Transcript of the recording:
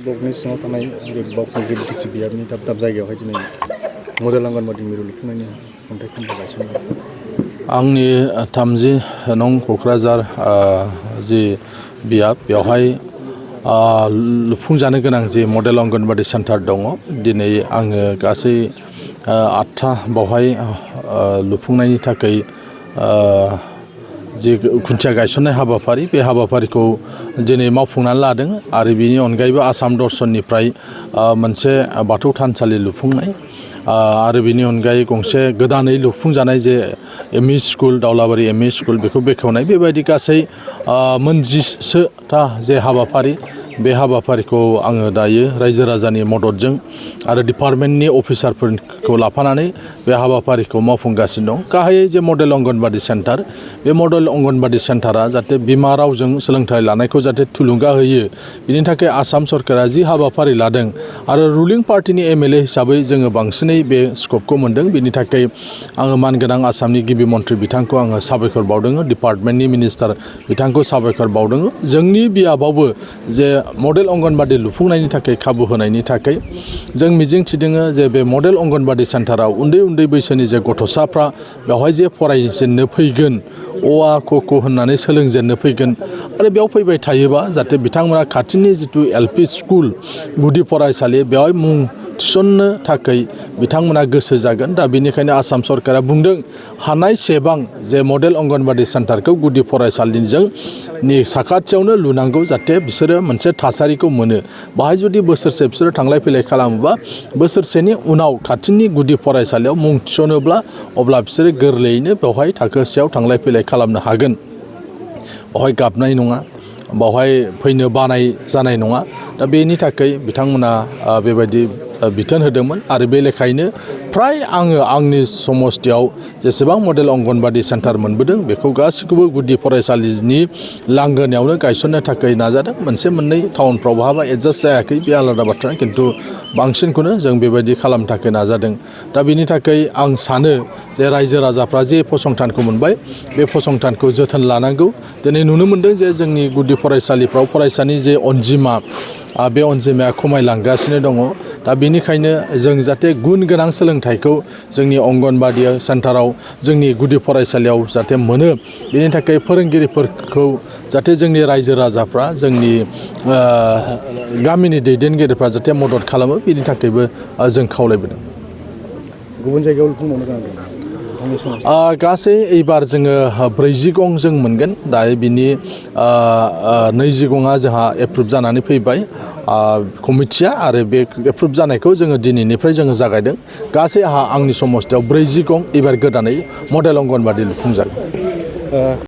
ब्लकनि सिङाव थानाय वख'ग डिसिबिआरनि दाब दाब जायगायावहाय दिनै मडेल अंगनबादि मिरु लुफुंनायनि खन्थाइ खाम्फा गायसनबाय। आंनि 30 नं क'क्राझार जि बियाब बेवहाय लुफुंजानो गोनां जि मडेल अंगनबादि सेन्टार दङ दिनै आङो गासै 8था बावहाय लुफुंनायनि थाखाय जि खुन्थिया गायसननाय हाबाफारि बे हाबाफारिखौ दिनै मावफुंनानै लादों आरो बिनि अनगायैबो आसाम दर्शननिफ्राय मोनसे बाथौ थानसालि लुफुंनाय आरो बिनि अनगायै गंसे गोदानै लुफुंजानाय जे एमइ स्कुल दाउलाबारि एमइ स्कुल बेखौ बेखेवनाय बेबायदि गासै मोन 10था जे हाबाफारि बे हाबाफारिखौ आङो दायो रायजो राजानि मददजों आरो डिपार्टमेन्टनि अफिसारफोरखौ लाफानानै बे हाबाफारिखौ मावफुंगासिनो दं। गाहायै जे मडेल अंगनबादि सेन्टार बे मडेल अंगनबादि सेन्टारा जाहाथे बिमा रावजों सोलोंथाइ लानायखौ जाहाथे थुलुंगा होयो बिनि थाखाय आसाम सरकारा जि हाबाफारि लादों आरो रुलिं पार्टिनि एमएलए हिसाबै जोङो बांसिनै बे स्कपखौ मोन्दों। बिनि थाखाय आङो मानगोनां आसामनि गिबि मन्थ्रि बिथांखौ आङो साबायखर बावदों, डिपार्टमेन्टनि मिनिस्टार बिथांखौ साबायखर बावदों। जोंनि बियाबावबो जे मडेल अंगनबादि लुफुंनायनि थाखाय खाबु होनायनि थाखाय जों मिजिंथिदों जे बे मडेल अंगनबादि सेन्टाराव उन्दै उन्दै बैसोनि जे गथ'साफ्रा बेवहाय जे फरायजेननो फैगोन अ आ क ख होननानै सोलोंजेननो फैगोन आरो बेयाव फैबाय थायोबा जाहाथे बिथांमोना खाथिनि जिथु एलपि स्कुल गुदि फरायसालि बेवहाय मुं थिसननो थाखाय बिथांमोना गोसो जागोन। दा बेनिखायनो आसाम सरकारा बुंदों हानायसेबां जे मडेल अंगनबादि सेन्टारखौ गुदि फरायसालिजों साखाथियावनो लुनांगौ जाहाथे बिसोरो मोनसे थासारिखौ मोनो। बाहाय जुदि बोसोरसे बिसोरो थांलाय फैलाय खालामोबा बोसोरसेनि उनाव खाथिनि गुदि फरायसालियाव मुं थिसनोब्ला अब्ला बिसोरो गोरलैयैनो बेवहाय थाखोसेयाव थांलाय फैलाय खालामनो हागोन। बेवहाय गाबनाय नङा, बेवहाय फैनो बानाय जानाय नङा। दा बेनि थाखाय बिथांमोना बेबायदि बिथोन होदोंमोन आरो बे लेखायैनो फ्राय आङो आंनि समस्थियाव जेसेबां मडेल अंगनबादि सेन्टार मोनबोदों बेखौ गासैखौबो गुदि फरायसालिनि लांगोनायावनो गायसननो थाखाय नाजादों। मोनसे मोननै टाउनफ्राव बहाबा एडजास्ट जायाखै बे आलादा बाथ्रा, खिन्थु बांसिनखौनो जों बेबायदि खालामनो थाखाय नाजादों। दा बेनि थाखाय आं सानो जे रायजो राजाफ्रा जे फसंथानखौ मोनबाय बे फसंथानखौ जोथोन लानांगौ। दिनै नुनो मोनदों जे जोंनि गुदि फरायसालिफ्राव फरायसानि जे अनजिमा बे अनजिमाया खमायलांगासिनो दङ। दा बेनिखायनो जों जाहाथे गुन गोनां सोलोंथाइखौ जोंनि अंगनबादि सेन्टाराव जोंनि गुदि फरायसालियाव जाहाथे मोनो बेनि थाखाय फोरोंगिरिफोरखौ जाहाथे जोंनि रायजो राजाफ्रा जोंनि गामिनि दैदेनगिरिफ्रा जाहाथे मदद खालामो बेनि थाखायबो जों खावलायबोदों। गुबुन जायगायाव लुफुंबावनो गोनां दं गासै एबार जोङो 40 गं जों मोनगोन। दायो बिनि 20 गङा जोंहा एप्रुभ जानानै फैबाय कमिटिया आरो बे एप्रुभ जानायखौ जोङो दिनैनिफ्राय जोङो जागायदों। गासै आंनि समस्थियाव 40 गं एबार गोदानै मडेल अंगनबादि लुफुंजागोन।